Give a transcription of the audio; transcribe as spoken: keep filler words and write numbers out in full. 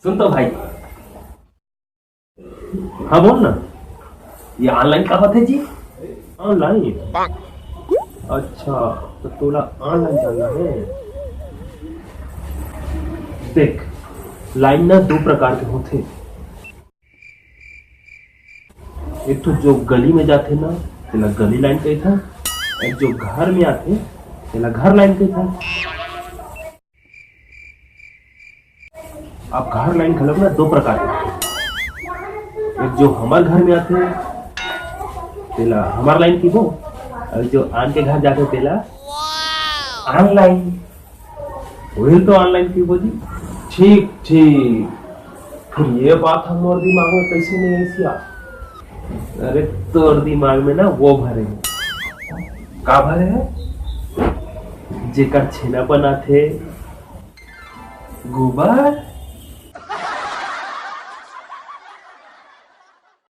सुन तो भाई। हाँ, बोल ना। ये online का होथे जी? Online? अच्छा, तो तोला online जानना है। देख, line ना दो प्रकार के होथे। एक तो जो गली में जाथे ना, तेला गली line कहिथे। एक जो घर में आथे, तेला घर line कहिथे। अब घर line घलोक ना दो प्रकार के होथे। एक जो हमर घर में आथे, तेला हमर line कहिबो, अउ जो आन के घर जाथे, तेला आन line। वही तो आन line कहिबो जी। ठीक, ठीक। फिर ये बात ह मोर दिमाग में कइसे नहीं आइस यार? अरे, तोर दिमाग में ना वो भरे हे। का भरे हे? जेकर छेना बनाथे, गोबर।